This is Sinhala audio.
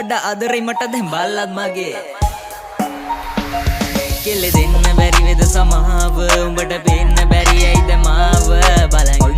වඩා ආදරෙයි මට දැන් බල්ලත් මගේ. කෙල්ලෙ දෙන්න බැරි වේද සමාව? උඹට පේන්න බැරි ඇයිද මාව? බලන්